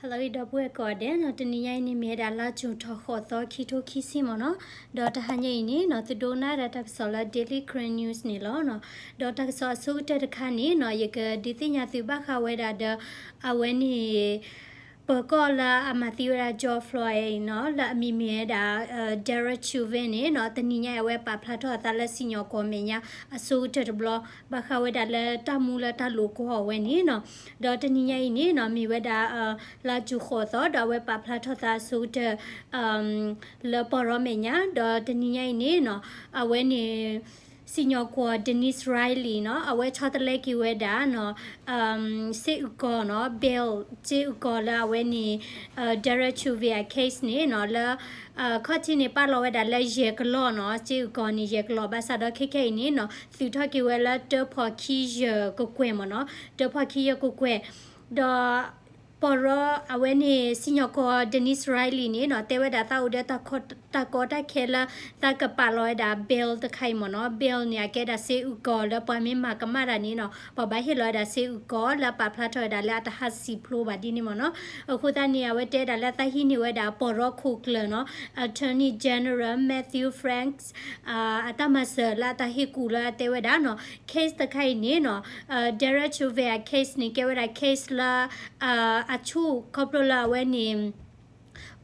Hello ဒီပုၢ်ဝဲၢ်ကိးဂၤဒဲးနီၤ, တနံၤညါအံၤန့ၣ် မ့ၢ်ဝဲဒၣ်လါကၠိၤထီၣ်ဃိးသီ ခံထိခံဆံမ့ၢ်နီၤ, ဒီးတဟါညါအံၤန့ၣ်နီၤ သုဒိကနၣ်ဒၣ်တၢ်ကစီၣ်လၢ Daily Karen News န့ၣ်လီၤနီၤ, ဒီးတၢ်ကစီၣ်အဆိကတၢၢ်တခါန့ၣ်နီၤ ယကဒုးသ့ၣ်ညါသုဘၣ်ဃးဝဲဒၣ်ဒီး အဝဲန့ၣ် ပၢၤကီၢ်လၢအမၤသံဝဲဒၣ် George Floyd အံၤနီၤ လၢအမံၤမ့ၢ်ဝဲဒၣ် Derek Chauvin န့ၣ်နီၤ တနံၤညါအံၤအဝဲပာ်ဖျါထီၣ်အသးလၢစံၣ်ညီၣ်ကွီၢ်မဲာ်ညါအဆိကတၢၢ်တဘျီ ဘၣ်ဃးဝဲဒၣ်လၢတၢ်မူလၢတၢ်လိာ်ကွီၢ်အဝဲန့ၣ်နီၤ, ဒီးတနံၤညါအံၤန့ၣ်နီၤ မ့ၢ်ဝဲဒၣ် လါကၠိၤဃိးသီ ဒီးအဝဲပာ်ဖျါထီၣ်သးအဆိကတၢၢ် လၢပီၢ်ရီမဲာ်ညါ ဒီးတနံၤညါအံၤန့ၣ်နီၤ အဝဲန့ၣ် စံၣ်ညီၣ်ကွီၢ် Dennis Riley နီၤ အဝဲဆီတလဲက့ၤဝဲဒၣ်နီၤ စ့အုၣ်ကီၢ်နီၤ bail စ့အုၣ်ကီၢ်လၢအဝဲန့ၣ် Derek Chauvin အ case န့ၣ်နီၤ လၢ ခီၣ်ထံးန့ၣ် ပာ်လီၤဝဲဒၣ်လၢယဲၢ်ကလီၢ်နီၤ စ့အုၣ်ကီၢ်န့ၣ် ယဲၢ်ကလီၢ် ဘၣ်ဆၣ်ဒီးခဲခဲအံၤန့ၣ်နီၤ သုးထီၣ်က့ၤဝဲလၢတၢဖီၣ်ခံယဲၢ်ကကွဲၢ်မ့ၢ်နီၤ တၢဖီၣ်ခံယဲၢ်ကကွဲၢ် ဒီး ပီၢ်ရီအဝဲန့ၣ် စံၣ်ညီၣ်ကွီၢ် Dennis Riley န့ၣ်နီၤ တဲဝဲဒၣ်သးအိၣ်ဒီး တၢ်ကီတၢ်ခဲလၢ သးကပာ်လီၤဝဲဒၣ် bail တခါအံၤမ့ၢ်နီၤ bail န့ၣ် အကဲဒၣ်စ့အုၣ်ကီၢ်လၢပှၤမ့ၢ်မၤကမၣ်တၢ်န့ၣ်နီၤ ပှၤဘၣ်ဟ့ၣ်လီၤဝဲဒၣ်စ့အုၣ်ကီၢ်လၢအပာ်ဖျါထီၣ်ဝဲဒၣ်လၢအတဟးစံာ်ဖျိဘၣ်ဒ်န့ၣ်မ့ၢ်နီၤ အဃိသတးန့ၣ် အဝဲတဲဒၣ်လၢသးဟံးန့ၢ်ဝဲဒၣ်ပီၢ်ရီခိၣ်ကျၢၢ်နီၤ Attorney General Matthew Franks အတၢ်မၤစၢၤလၢအတၢ်ဟ့ၣ်ကူၣ်လၢအတဲဝဲဒၣ်နီၤ case တခါအံၤန့ၣ်နီၤ Derek Chauvin အ case န့ၣ် ကဲဝဲဒၣ် case လၢ အဆူၣ်ခီဖျိလၢအဝဲန့ၣ်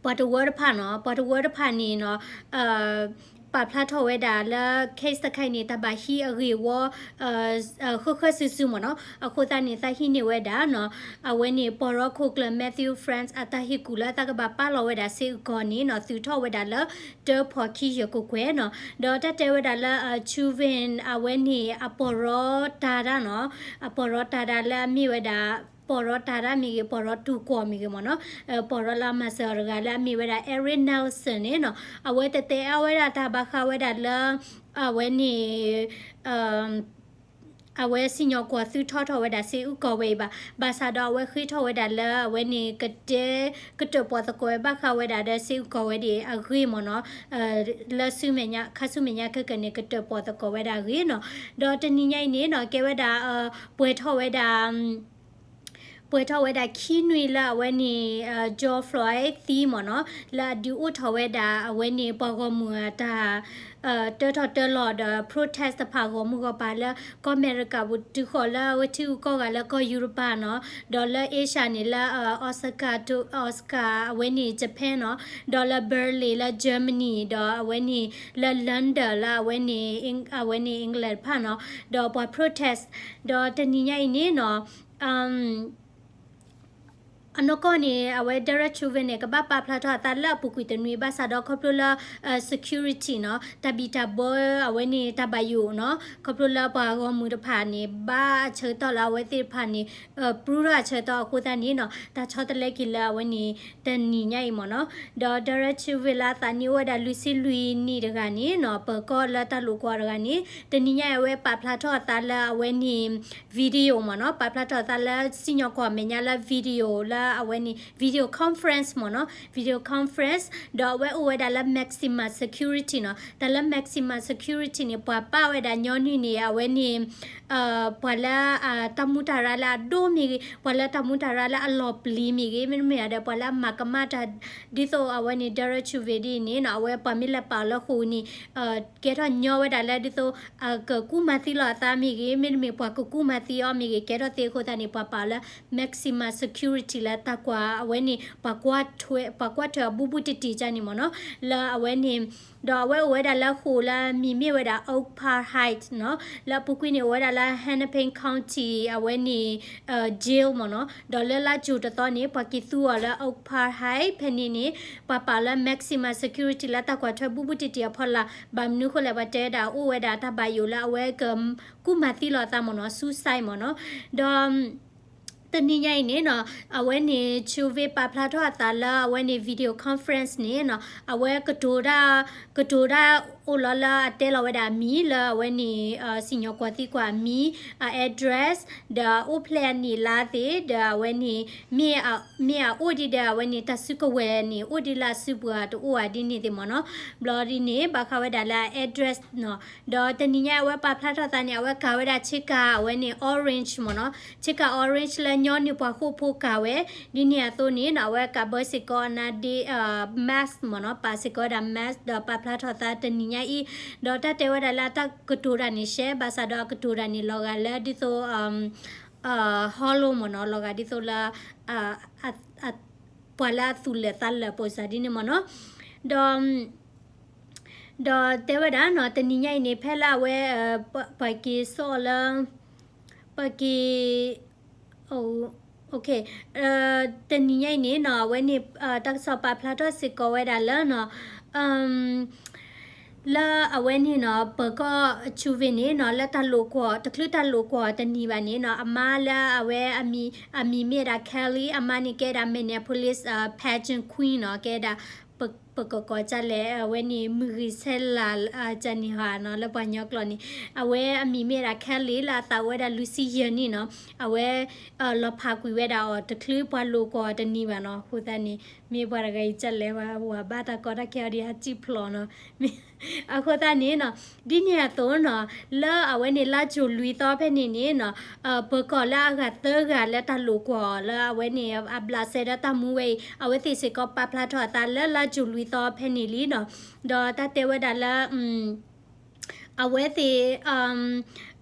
ပှၤတဝၢတဖၣ်နီၤ ပှၤတဝၢတဖၣ်န့ၣ်နီၤ ပာ်ဖျါထီၣ်ဝဲဒၣ်လၢ case တခါအံၤန့ၣ် တၢ်ဘၣ်ဟံးအဂ့ၢ်ဝီ ဃၢဃၢစုာ်စုာ်မ့ၢ်နီၤ အဃိသတးန့ၣ် သးဟံးန့ၢ်ဝဲဒၣ်နီၤ အဝဲန့ၣ် ပီၢ်ရီခိၣ်ကျၢၢ် Matthew Franks အတၢ်ဟ့ၣ်ကူၣ်လၢသးကဘၣ်ပာ်လီၤဝဲဒၣ်စ့အုၣ်ကီၢ်န့ၣ်နီၤ သုးထီၣ်ဝဲဒၣ်လၢ တၢဖီၣ်ခံယဲၢ်ကကွဲၢ်နီၤ ဒီးတၢ်တဲဝဲဒၣ်လၢ Chauvin အဝဲန့ၣ် အပီၢ်ရီတၤတၢ်နီၤ အပီၢ်ရီတၤတၢ်လၢအမ့ၢ်ဝဲဒၣ် ပီၢ်ရီတၤတၢ်မ့ၢ်ဂ့ၤ ပီၢ်ရီတူၢ်ကွီၢ်မ့ၢ်ဂ့ၤမ့ၢ်နီၤ ပီၢ်ရီလၢအမၤစၢၤအီၤတဂၤလၢအမ့ၢ်ဝဲဒၣ် Eric Nelson န့ၣ်နီၤ အဝဲတတဲအါဝဲဒၣ်တၢ်ဘၣ်ဃးဝဲဒၣ်လၢ အဝဲန့ၣ် အဝဲစံၣ်ညီၣ်ကွီၢ်သုးထီၣ်ထီၣ်ဝဲဒၣ်စ့အုၣ်ကီၢ်ဝဲအံၤဘၣ် ဘၣ်ဆၣ်ဒီးအဝဲဃ့ထီၣ်ဝဲဒၣ်လၢအဝဲန့ၣ် ကတဲ ကတၢၣ်ပီၣ်သကိးဝဲဘၣ်ဃးဝဲဒၣ်ဒီးစ့အုၣ်ကီၢ်ဝဲဒၣ်အဂ့ၢ်မ့ၢ်နီၤ လၢဆူမဲာ်ညါ ခါဆူမဲာ်ညါခဲကနံၣ်န့ၣ် ကတၢၣ်ပီၣ်သကိးဝဲဒၣ်အဂ့ၢ်နီၤ ဒီးတနံၤညါအံၤန့ၣ်နီၤ ကဲဝဲဒၣ် ပှဲၤထီၣ်ဝဲဒၣ် ပှဲၤထီၣ်ဝဲဒၣ်ခံနွံလၢအဝဲန့ၣ် George Floyd သံမ့ၢ်နီၤ လၢအဒုးအိၣ်ထီၣ်ဝဲဒၣ်အဝဲန့ၣ် ပှၤဂီၢ်မုၢ်အတၢ် တၢထီၣ်တၢလီၤဒီး protest တဖၣ်ဂီၢ်မုၢ်ဂီၢ်ပၤလၢ ကီၢ်အမဲရကၤပူၤ တုၤဃီၤလၢအဝဲထံဂုၤကီၢ်ဂၤလၢကီၢ်ယူရပၤနီၤ ဒီးလၢ Asia န့ၣ်လၢ Osaka အဝဲန့ၣ် Japan နီၤ ဒီးလၢ Berlin လၢ Germany ဒီးအဝဲန့ၣ်လၢ London လၢအဝဲန့ၣ် အဝဲန့ၣ် England တဖၣ်နီၤ ဒီးပှၤ protest ဒီးတနံၤညါအံၤန့ၣ်နီၤ အနီၢ်ကီၢ်န့ၣ် အဝဲ Derek Chauvin န့ၣ် ကဘၣ်ပာ်ဖျါထီၣ်အသးလၢအပူၤကွံာ်တနွံ ဘၣ်ဆၣ်ဒီးခီဖျိလၢ security နီၤ တၢ်ဘံၣ်တၢ်ဘၢအဝဲန့ၣ် တၢ်ဘၣ်ယိၣ်နီၤ ခီဖျိလၢပှၤဂီၢ်မုၢ်တဖၣ်န့ၣ် ဘၣ်အဆၢကတီၢ်လၢအဝဲသ့ၣ်တဖၣ်န့ၣ် ပြူထီၣ်အဆၢကတီၢ်အဃိသတးန့ၣ်နီၤ တၢ်ဆီတလဲက့ၤလၢအဝဲန့ၣ် တနံၤညါအံၤမ့ၢ်နီၤ ဒီး Derek Chauvin လၢအသးနံၣ်အိၣ်ဝဲဒၣ်လွံၢ်ဆံလွံၢ်နံၣ်တဂၤန့ၣ်နီၤ ပၢၤကီၢ်လၢတၢ်လိာ်ကွီၢ်တဂၤန့ၣ် တနံၤညါအံၤအဝဲပာ်ဖျါထီၣ်အသးလၢအဝဲန့ၣ် video မ့ၢ်နီၤ ပာ်ဖျါထီၣ်အသးလၢစံၣ်ညီၣ်ကွီၢ်အမဲာ်ညါလၢ video လၢအဝဲန့ၣ် video conference မ့ၢ်နီၤ video conference ဒီးအဝဲအိၣ်ဝဲဒၣ်လၢ maximum security နီၤ တၢ်လၢ maximum security န့ၣ် ပှၤပာ်ဝဲဒၣ်ညီနုၢ်န့ၣ် အဝဲန့ၣ် ပှၤလၢအတၢ်မူတၢ်ရၢလၢအဒိၣ်မ့ၢ်ဂ့ၤ ပှၤလၢတၢ်မူတၢ်ရၢလၢအလီၤပျံၤမ့ၢ်ဂ့ၤ မ့တမ့ၢ်ဒီး ပှၤလၢအမၤကမၣ်တၢ် ဒ်သိးအဝဲန့ၣ် Derek Chauvin ဒ်အံၤန့ၣ်နီၤ အဝဲပှၤမ့ၢ်လဲၤပာ်အီၤလၢဃိာ်န့ၣ် ကဲထီၣ်ညီဝဲဒၣ်လၢဒ်သိး အကကူၣ်မၤသံလီၤအသးမ့ၢ်ဂ့ၤ မ့တမ့ၢ်ပှၤကကူၣ်မၤသံအီၤမ့ၢ်ဂ့ၤ ကဲထီၣ်သ့အဃိသတးန့ၣ် ပှၤပာ်အီၤလၢ maximum security လၢတၢ်ကွၢ်အဝဲန့ၣ် ပှၤကွၢ်ထွဲအဘူးဘူးတံၢ်တံၢ်ကန့ၣ်မ့ၢ်နီၤ လၢအဝဲန့ၣ် ဒီးအဝဲအိၣ်ဝဲဒၣ်လၢဃိာ်လၢအမံၤမ့ၢ်ဝဲဒၣ် Oak Park Heights နီၤ လၢအပူၤကွံာ်န့ၣ်အိၣ်ဝဲဒၣ်လၢ Hennepin County အဝဲန့ၣ် jail မ့ၢ်နီၤ ဒီးလၢလါကၠိၤတသီန့ၣ် ပှၤက့ၤသူအီၤလၢ Oak Park Heights ဖဲန့ၣ်န့ၣ် ပှၤပာ်အီၤလၢ maximum security လၢတၢ်ကွၢ်ထွဲဘူးဘူးတံၢ်တံၢ်အဖီလာ် ဘၣ်မနုၤဃိလဲၣ် ပှၤတဲဝဲဒၣ်အိၣ်ဝဲဒၣ်တၢ်ဘၣ်ယိၣ်လၢအဝဲကကူၣ်မၤသံလီၤအသးမ့ၢ်နီၤ suicide မ့ၢ်နီၤ ဒီး တနံၤညါအံၤန့ၣ်နီၤ အဝဲန့ၣ် Chauvin ပာ်ဖျါထီၣ်အသးလၢအဝဲန့ၣ် video conference န့ၣ်နီၤ အဝဲကတိၤတၢ် ကတိၤတၢ်အိၣ်လီၤလၢအတဲလီၤဝဲဒၣ်အမံၤလၢအဝဲန့ၣ် စံၣ်ညီၣ်ကွီၢ်သံကွၢ်အမံၤ အ address ဒီးအိၣ်ဖျဲၣ်အနံၣ်အလါသ့ၣ် ဒီးအဝဲန့ၣ် မ့ၢ်အအိၣ်ဒံးဒီးအဝဲန့ၣ် တၢ်စုကဝဲၤန့ၣ် အိၣ်ဒံးလၢအစုပူၤဧါတအိၣ်ဧါဒ်န့ၣ်သ့ၣ်မ့ၢ်နီၤ ဘျီဒ်န့ၣ် ဘၣ်ဃးဝဲဒၣ်လၢအ address နီၤ ဒီးတနံၤညါအဝဲပာ်ဖျါထီၣ်သးန့ၣ် အဝဲကၤဝဲဒၣ်ဆ့ကၤအဝဲန့ၣ် orange မ့ၢ်နီၤ ဆ့ကၤ orange လၢ ညီနုၢ်ပှၤဃိာ်ဖိကၢ်ဝဲ, ဒ်န့ၣ်အသိးန့ၣ်နီၤ အဝဲကးဘၢစ့ၢ်ကီးအနါဒ့ mask မ့ၢ်နီၤ, ပာ်စ့ၢ်ကီးဝဲဒၣ် mask ဒီးပာ်ဖျါထီၣ်အသးတနံၤညါအံၤ, ဒီးတၢ်တဲဝဲဒၣ်လၢအတၢ်ကတိၤတၢ်န့ၣ်ရှဲ, ဘၣ်ဆၣ်ဒီးအကတိၤတၢ်န့ၣ်လီၤဂာ်လၢဒ်သိး hollow မ့ၢ်နီၤ, လီၤဂာ်ဒ်သိးလၢ ပှၤလၢအသူၣ်လၢာ်သးလၢာ်ပိာ်စၢ်ဒ်န့ၣ်မ့ၢ်နီၤ, ဒီး ဒီးတဲဝဲဒၣ်နီၤ တနံၤညါအံၤန့ၣ် ဖဲလၢအဝဲ ပှၤက့ၤစိာ်လၢ ပှၤက့ၤ တနံၤညါအံၤန့ၣ်နီၤ အဝဲန့ၣ် တၢ်ကစီၣ်ပာ်ဖျါထီၣ်စ့ၢ်ကီးဝဲဒၣ်လၢနီၤ လၢအဝဲန့ၣ်နီၤ ပၢၤကီၢ် Chauvin န့ၣ်နီၤ လၢတၢ်လိာ်ကွီၢ် တချုးတၢ်လိာ်ကွီၢ်တနံၤဘၣ်န့ၣ်နီၤ အမါလၢအဝဲအမံၤမ့ၢ်ဝဲဒၣ် Kelly, အမါန့ၣ်ကဲဒၣ် Minneapolis pageant queen နီၤ, ကဲဒၣ် ပကကိးကၢ်လဲၣ် အဝဲန့ၣ် မုၢ်ဂ့ၤဆဲးလၤ ကန့ၣ်ဟီနီၤ လၢပှၤကညီကျိာ်န့ၣ် အဝဲအမံၤမ့ၢ်ဝဲဒၣ် Kelly လၢအသးအိၣ်ဝဲဒၣ်လွံၢ်ဆံယဲၢ်နံၣ်နီၤ, အဝဲ လီၤဖးကွံာ်ဝဲဒၣ်အီၤ တချုးပှၤလိာ်ကွီၢ်တနံၤဘၣ်နီၤ, အဃိသတးန့ၣ် မ့ၢ်ပှၤတဂၤအံၤကၢ်လဲၣ်ဝဲ ဝၤဘၣ်တၢ်ကီတၢ်ခဲအီၤဒီးဟးစံၣ်ဖျိးနီၤ အဃိသတးန့ၣ်နီၤ ဒ်န့ၣ်အသိးနီၤ လၢအဝဲန့ၣ်လါကၠိၤလွံၢ်သီဖဲန့ၣ်န့ၣ်နီၤ ပၢၤကီၢ်လၢအဂၤသၢဂၤလၢတၢ်လိာ်ကွီၢ်အီၤ လၢအဝဲန့ၣ် အဘျးစဲဒီးတၢ်မူဝဲအံၤ အဝဲသ့ၣ်စ့ၢ်ကီးပာ်ဖျါထီၣ်အသးလၢလါကၠိၤလွံၢ်သီဖဲန့ၣ်လံနီၤ, ဒီးတၢ်တဲဝဲဒၣ်လၢ အဝဲသ့ၣ်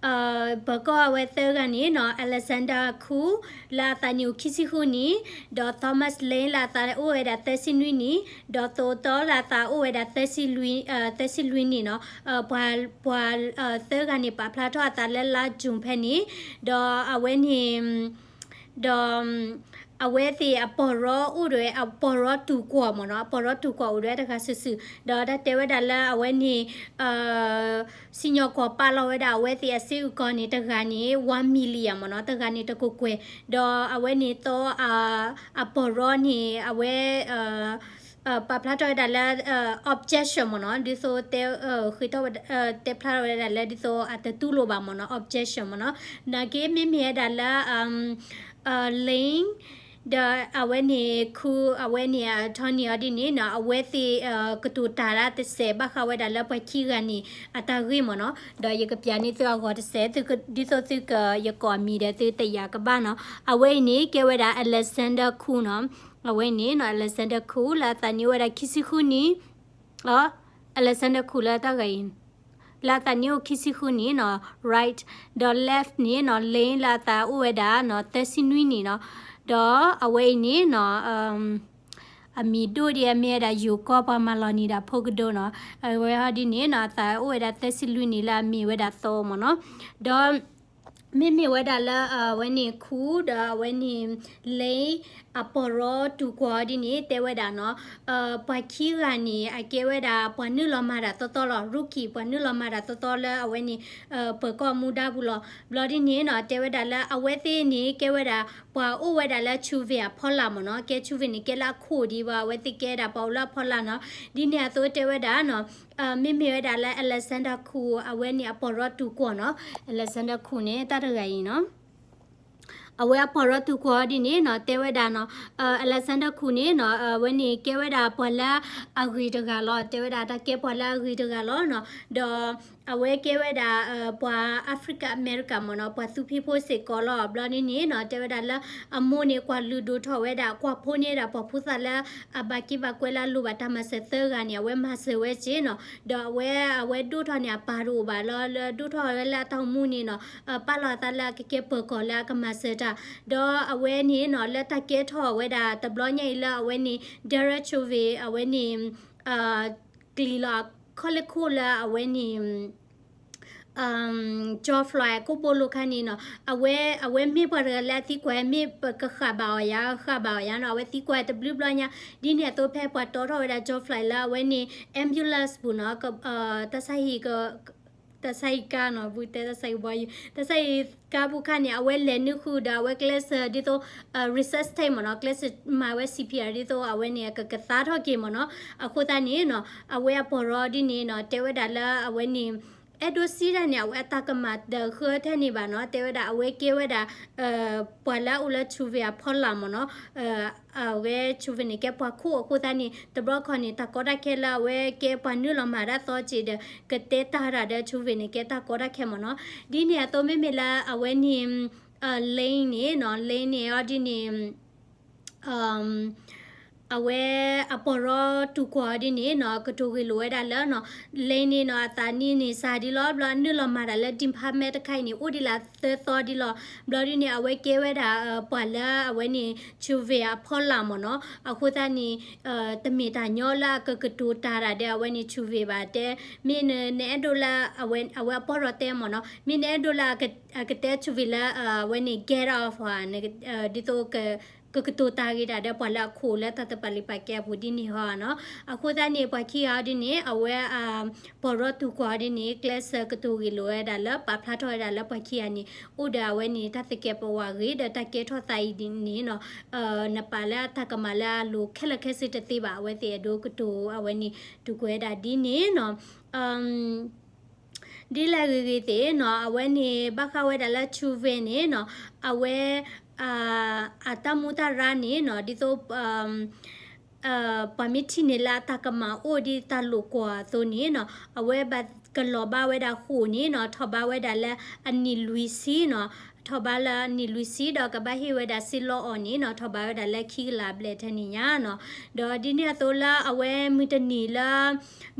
ပၢၤကီၢ်အဝဲသၢဂၤန့ၣ်နီၤ Alexander Kuh လၢအသးနံၣ်အိၣ်ခံဆံဃုနံၣ်, ဒီး Thomas Lane လၢအသးအိၣ်ဝဲဒၣ်သၢဆံနွံနံၣ်, ဒီး သိတီ လၢအသးအိၣ်ဝဲဒၣ် သၢဆံလွံၢ်နံၣ်နီၤ, ပှၤ ပှၤသၢဂၤန့ၣ် ပာ်ဖျါထီၣ်အသးလၢလါကၠိၤဖဲန့ၣ်, ဒီးအဝဲန့ၣ် ဒီး အဝဲသ့ၣ်အပီၢ်ရီအိၣ်ဒီး အပီၢ်ရီတူၢ်ကွီၢ်မ့ၢ်နီၤ, အပီၢ်ရီတူၢ်ကွီၢ်အိၣ်ဒီးတဂၤစုာ်စုာ်, ဒီးတၢ်တဲဝဲဒၣ်လၢအဝဲန့ၣ် စံၣ်ညီၣ်ကွီၢ်ပာ်လီၤဝဲဒၣ်အဝဲသ့ၣ်အစုအကီၢ်န့ၣ် တဂၤန့ၣ် one million မ့ၢ်နီၤ, တဂၤန့ၣ်တကကွဲၢ်, ဒီးအဝဲန့ၣ်သီ အပီၢ်ရီန့ၣ် အဝဲ ပာ်ဖျါထီၣ်ဝဲဒၣ်လၢ objection မ့ၢ်နီၤ, ဒ်သိးတဲ ဃ့ထီၣ် တဲဖျါထီၣ်ဝဲဒၣ်လၢဒ်သိးအတတူၢ်လိာ်ဘၣ်မ့ၢ်နီၤ, objection မ့ၢ်နီၤ, နာ်က့မ့မ့ၢ်ဝဲဒၣ်လၢ Lane ဒီးအဝဲန့ၣ် ခူ အဝဲန့ၣ် attorney အီၤဒ်န့ၣ်နီၤ, အဝဲသ့ၣ် ကတိၤတၢ်ဒၣ်တစဲးဘၣ်ဃးဝဲဒၣ်လၢပှၤခံဂၤန့ၣ် အတၢ်ဂ့ၢ်မ့ၢ်နီၤ, ဒီးယကပျးန့ၢ်သုအဂီၤတစဲး ဒ်သိးသုက ယကိးအမံၤဒီးသုတယာ်ကဘၣ်နီၤ, အဝဲအံၤန့ၣ် ကဲဝဲဒၣ် Alexander Kuh နီၤ, အဝဲအံၤန့ၣ်နီၤ Alexander Kuh လၢအသးနံၣ်အိၣ်ဝဲဒၣ်ခံဆံဃုနံၣ် Alexander Kuh လၢတၢ်ဂၤအံၤ လၢအသးနံၣ်အိၣ်ခံဆံဃုနံၣ်နီၤ right, ဒီး left န့ၣ်နီၤ Lane လၢအသးအိၣ်ဝဲဒၣ်နီၤ သၢဆံနွံနံၣ်နီၤ, ဒီးအဝဲအံၤန့ၣ်နီၤ အမံၤဒိၣ်ဒ်အမ့ၢ်ဝဲဒၣ်ယိၤကီၢ်ပှၤမၤလီၤနံၤဒၣ်ဖိကဒိနီၤ, အဝဲဟီဒ်န့ၣ်နီၤ အသးအိၣ်ဝဲဒၣ်သၢဆံလွံၢ်နံၣ်လၢအမ့ၢ်ဝဲဒၣ်သီမ့ၢ်နီၤ, ဒီး မ့မ့ၢ်ဝဲဒၣ်လၢ အဝဲန့ၣ် ခူ ဒီးအဝဲန့ၣ် Lane အပီၢ်ရီတူၢ်ကွီၢ်ဒ်န့ၣ် တဲဝဲဒၣ်နီၤ, ပှၤခံဂၤန့ၣ် အကဲဝဲဒၣ်ပှၤနုာ်လီၤမၤတၢ်သီသီလီၤ, rookie ပှၤနုာ်လီၤမၤတၢ်သီသီလၢအဝဲန့ၣ် ပၢၤကီၢ်မူဒါပူၤလီၤ. ဘျီဒ်န့ၣ်နီၤ တဲဝဲဒၣ်လၢအဝဲသ့ၣ်န့ၣ် ကဲဝဲဒၣ်ပှၤအိၣ်ဝဲဒၣ်လၢ Chauvin အဖီလာ်မ့ၢ်နီၤ, ကဲ Chauvin န့ၣ် ကဲလၢအခိၣ်ဒံးဘၣ်, အဝဲသ့ၣ်ကဲဒၣ်ပှၤအိၣ်လၢအဖီလာ်နီၤ, ဒ်န့ၣ်အသိးတဲဝဲဒၣ်နီၤ မ့မ့ၢ်ဝဲဒၣ်လၢ Alexander ခူ အဝဲန့ၣ်အပီၢ်ရီတူၢ်ကွီၢ်နီၤ, Alexander ခူန့ၣ် တၢ်တဂၤအံၤနီၤ အဝဲအပီၢ်ရီတူၢ်ကွီၢ်ဒ်န့ၣ်နီၤ တဲဝဲဒၣ်နီၤ, Alexander ခူန့ၣ်နီၤ အဝဲန့ၣ်ကဲဝဲဒၣ်ပှၤလၢအဂ့ၤတဂၤလီၤ, တဲဝဲဒၣ်တၢ်ကဲပှၤလၢအဂ့ၤတဂၤလီၤနီၤ, ဒီးအဝဲကဲဝဲဒၣ် ပှၤ African American မ့ၢ်နီၤ, ပှၤသူဖံဖိစ့ၢ်ကီးလီၤ. ဘျီဒ်န့ၣ်နီၤ တဲဝဲဒၣ်လၢအမိၢ်န့ၣ် ကွၢ်လုၢ်ဒိၣ်ထီၣ်ဝဲဒၣ် ကွၢ်ဖိန့ၢ်ဒၣ်ပှၤဖိသၣ်လၢ အဘၣ်က့ဘၣ်ကွဲလၢအလိၣ်ဘၣ်တၢ်မၤစၢၤသၢဂၤန့ၣ် အဝဲမၤစၢၤဝဲက့နီၤ, ဒီးအဝဲ အဝဲဒိၣ်ထီၣ်န့ၣ် အပၢ်တအိၣ်ဘၣ်လီၤ, လၢဒိၣ်ထီၣ်ဝဲလၢအတၢ်အိၣ်မူန့ၣ်နီၤ ပာ်လီၤအသးလၢအကကဲပၢၤကီၢ်လၢအကမၤစၢၤတၢ်, ဒီးအဝဲန့ၣ်နီၤ လၢတၢ်ကဲထီၣ်ဝဲဒၣ်တဘျီညါအံၤလၢအဝဲန့ၣ် Derek Chauvin အဝဲန့ၣ် ကျံၤလီၤအခီၣ်လ့ၢ်ခိၣ်လၢအဝဲန့ၣ် George Floyd ကိၣ်ဘိလိာ်ခါန့ၣ်နီၤ, အဝဲ အဝဲမ့ၢ်ပှၤတဂၤလၢအသံကွၢ် မ့ၢ်ပကဃၣ်ဘၣ်အီၤယါ ဃၣ်ဘၣ်အီၤယါနီၤ, အဝဲသံကွၢ်တဘျုးဘျီညါ, ဒ်န့ၣ်အသိးဖဲပှၤတီထီၣ်ဝဲဒၣ် George Floyd လၢအဝဲန့ၣ် ambulance ပူၤနီၤ, တၢ်ဆါဟံၣ် တၢ်ဆါဟံၣ်ကါနီၤ, ပတဲတၢ်ဆါဟံၣ်ဘီယူၤ, တၢ်ဆါဟံၣ်ကါပူၤခါန့ၣ် အဝဲလဲၤနုာ်ဃုာ်ဒီးအဝဲကျဲးစၢးဒ်သိး resuscitate မ့ၢ်နီၤ, ကျဲးစၢးမၤဝဲ C P R ဒ်သိးအဝဲန့ၣ် ကကသါထီၣ်က့ၤမ့ၢ်နီၤ, အဃိသတးန့ၣ်နီၤ အဝဲအပီၢ်ရီဒ်န့ၣ်နီၤ တဲဝဲဒၣ်လၢအဝဲန့ၣ် အဲၣ်ဒိးစံးတၢ်န့ၣ် အဝဲအတၢ်ကမၣ်တဃၢထဲန့ၣ်ဘၣ်နီၤ, တဲဝဲဒၣ်အဝဲကဲဝဲဒၣ် ပှၤလၢအအိၣ်လၢ Chauvin အဖီလာ်မ့ၢ်နီၤ, အဝဲ Chauvin န့ၣ် ကဲပှၤခိၣ်အဃိသတးန့ၣ် တဘျီခီန့ၣ် တၢ်ကီတၢ်ခဲလၢအဝဲကဲပှၤနုာ်လီၤမၤတၢ်သီက့ၤဒီး ကတဲတၢ်တၢ်ဒီး Chauvin န့ၣ် ကဲတၢ်ကီတၢ်ခဲမ့ၢ်နီၤ, ဒ်န့ၣ်အသိးမ့မ့ၢ်လၢအဝဲန့ၣ် Lane န့ၣ်နီၤ, Lane န့ၣ်အီၤဒ်န့ၣ် အဝဲအပီၢ်ရီတူၢ်ကွီၢ်အီၤဒ်န့ၣ်နီၤ ကတိၤဂ့ၢ်လိာ်ဝဲဒၣ်လၢနီၤ Lane န့ၣ်နီၤ အသးနံၣ်န့ၣ်စှၤဒ်လီၤ ဘျီအနုာ်လီၤမၤတၢ်လၢ Department တခါအံၤန့ၣ် အိၣ်ဒံးလၢသၢသီဒ်လီၤ ဘျီဒ်န့ၣ် အဝဲကဲဝဲဒၣ် ပှၤလၢအဝဲန့ၣ် Chuvin အဖီလာ်မ့ၢ်နီၤ အဃိသတးန့ၣ် တမ့ၢ်တၢ်ညီလၢအကကတိၤတၢ်တၢ်ဒီးအဝဲန့ၣ် Chuvin ဘၣ်တဲ မ့ၢ်နအဲၣ်ဒိးလၢ အဝဲအပီၢ်ရီတဲမ့ၢ်နီၤ မ့ၢ်နအဲၣ်ဒိးလၢအကတဲ Chuvin လၢ အဝဲန့ၣ် get off ဒ်သိး ကကတိၤတၢ်ဂ့ၤတၢ်ဒီးပှၤလၢအခိၣ်လၢတၢ်တပာ်လုၢ်ပာ်ကဲအပူၤဒ်န့ၣ်ဟီနီၤ အဃိသတးန့ၣ် ပှၤခံဂၤအီၤဒ်န့ၣ် အဝဲ ပီၢ်ရီတူၢ်ကွီၢ်အီၤဒ်န့ၣ် ကျဲးစၢးကတိၤဂ့ၢ်လိာ်ဝဲဒၣ်လၢ ပာ်ဖျါထီၣ်ဝဲဒၣ်လၢပှၤခံဂၤန့ၣ် အိၣ်ဒီးအဝဲန့ၣ် တၢ်သကဲးပဝးဂ့ၤ ဒီးတၢ်ကဲထီၣ်သးအံၤဒ်န့ၣ်နီၤ နပာ်လၢတၢ်ကမၣ်လၢအလိၤခဲလၢာ်ခဲဆ့တသ့ဘၣ် အဝဲသ့ၣ်အဲၣ်ဒိးကတိၤအဝဲန့ၣ် တူၢ်ကွီၢ်ဝဲဒၣ်ဒ်န့ၣ်နီၤ ဒ်လဲၣ်ဂ့ၤဂ့ၤသ့ၣ်နီၤ အဝဲန့ၣ် ဘၣ်ဃးဝဲဒၣ်လၢ Chuvin န့ၣ်နီၤ အဝဲ အတၢ်မူတၢ်ရၢန့ၣ်နီၤ ဒ်သိး ပှၤမ့ၢ်ထံၣ်န့ၢ်လၢအတၢ်ကမၣ်အိၣ်ဒ်တၢ်လိာ်ကွီၢ်အသိးန့ၣ်နီၤ အဝဲဘၣ်ကလီၤဘၣ်ဝဲဒၣ်ဃိာ်န့ၣ်နီၤ ထီၣ်ဘးဝဲဒၣ်လၢအနံၣ်လွံၢ်ဆံနီၤ ထီၣ်ဘးလၢအနံၣ်လွံၢ်ဆံဒီးကဘၣ်ဟ့ၣ်ဝဲဒၣ်စ့လီအီၣ်န့ၣ်နီၤ ထီၣ်ဘးဝဲဒၣ်လၢခံကလးဘျဲၣ်ထဲန့ၣ်ညါနီၤ ဒီးဒ်န့ၣ်အသိးလၢအဝဲမုၢ်တနံၤလၢ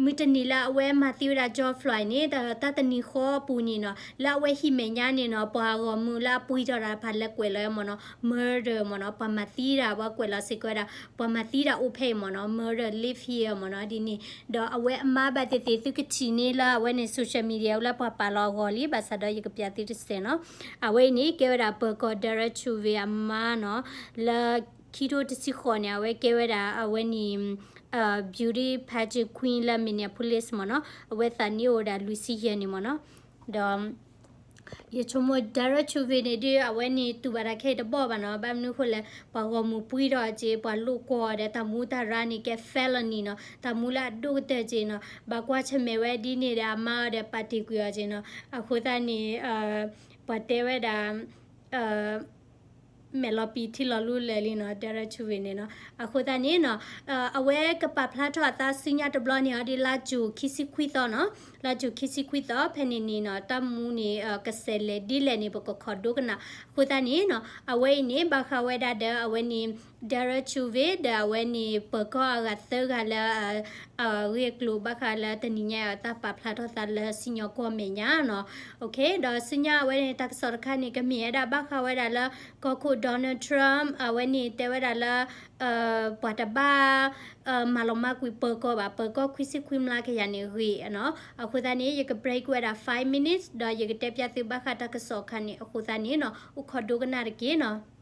မုၢ်တနံၤလၢအဝဲမၤသံဝဲဒၣ် George Floyd န့ၣ် တၢ်တနံၤဃီအပူၤန့ၣ်နီၤ လၢအဝဲဟံၣ်မဲာ်ညါန့ၣ်နီၤ ပှၤဂီၢ်မုၢ်လၢအပှံၤထီၣ်တၢ်တဖၣ်လဲၤကွဲးလီၤမ့ၢ်နီၤ murder မ့ၢ်နီၤ ပှၤမၤသံတၢ် ပှၤကွဲးလီၤစ့ၢ်ကီးဝဲဒၣ် ပှၤမၤသံတၢ်အိၣ်ဖဲအံၤမ့ၢ်နီၤ murder live here မ့ၢ်နီၤ ဒ်န့ၣ် ဒီးအဝဲအမါဘၣ်သ့ၣ်သ့ၣ် သုကထံၣ်န့ၢ်လၢအဝဲန့ၣ် social media လၢပှၤပာ်လီၤအဂီၢ်လံ ဘၣ်ဆၣ်ဒီးယကပျးသုတစဲးနီၤ အဝဲအံၤန့ၣ် ကဲဝဲဒၣ်ပၢၤကီၢ် Derek Chauvin အမါနီၤ လၢခံထိတဆံဃိးန့ၣ် အဝဲကဲဝဲဒၣ်အဝဲန့ၣ် beauty pageant queen လၢ Minneapolis မ့ၢ်နီၤ အဝဲသးနံၣ်အိၣ်ဝဲဒၣ်လွံၢ်ဆံယဲၢ်န့ၣ်မ့ၢ်နီၤ ဒီး ယဆိကမိၣ် Derek Chauvin န့ၣ်ဒ်အဝဲန့ၣ်တူၢ်ဘၣ်တၢ်ခဲအံၤတဘီၣ်ဘၣ်နီၤ ဘၣ်မနုၤအဃိလဲၣ် ပှၤဂီၢ်မုၢ်ပှံၤထီၣ်က့ၤ ပှၤလိာ်ကွီၢ်ဒီးတၢ်မူတၢ်ရၢန့ၣ် ကဲ felony နီၤ တၢ်မူလၢအဒိၣ်ကတၢၢ်က့ၤနီၤ ဘၣ်ကွၢ်ဆၢၣ်မဲာ်ဝဲဒ်န့ၣ်ဒီးအမါအီၤဒီးပာ်တ့ၢ်ကွံာ်အီၤက့ၤနီၤ အဃိသတးန့ၣ် ပှၤတဲဝဲဒၣ် မဲာ်လီၤပံာ်ထံလီၤလူလၢာ်လံနီၤ Derek Chauvin န့ၣ်နီၤ အဃိသတးန့ၣ်နီၤ အဝဲကပာ်ဖျါထီၣ်အသးဆူညါတဘျီန့ၣ် အီၤဒ်လါယူၤခံဆံခွံသီနီၤ လါယူၤခံဆံခွံသီ ဖဲန့ၣ်န့ၣ်နီၤ တၢ်မူန့ၣ် ကစဲးလဲၤဒ်လဲၣ်န့ၣ် ပကခိးဒိကနၣ် အဃိသတးန့ၣ်နီၤ အဝဲအံၤန့ၣ် ဘၣ်ဃးဝဲဒၣ်ဒီးအဝဲန့ၣ် Derek Chauvin ဒီးအဝဲန့ၣ် ပၢၤကီၢ်အဂၤသၢဂၤလၢ အဂ့ၢ်အကျိၤဘၣ်ဃးလၢတနံၤညါအံၤ တၢ်ပာ်ဖျါထီၣ်သးလၢစံၣ်ညီၣ်ကွီၢ်မဲာ်ညါနီၤ ဒီးဆူညါအဝဲန့ၣ် တၢ်ကစီၣ်တခါန့ၣ် ကမ့ၢ်ဝဲဒၣ်ဘၣ်ဃးဝဲဒၣ်လၢ ကီၢ်ခိၣ် Donald Trump အဝဲန့ၣ်တဲဝဲဒၣ်လၢ ပှၤတဘၣ် မၤလီၤမၢ်ကွံာ်ပၢၤကီၢ်ဘၣ် ပၢၤကီၢ်ခွံဆံခွံမျးကယၤန့ၣ်ဂ့ၤနီၤ အဃိသတးန့ၣ် ယက break ဝဲဒၣ် five minutes ဒီးယကတဲပျးသုဘၣ်ဃးတၢ်ကစီၣ်အခါန့ၣ် အဃိသတးန့ၣ်နီၤ အိၣ်ခိးဒိကနၣ်တက့ၢ်နီၤ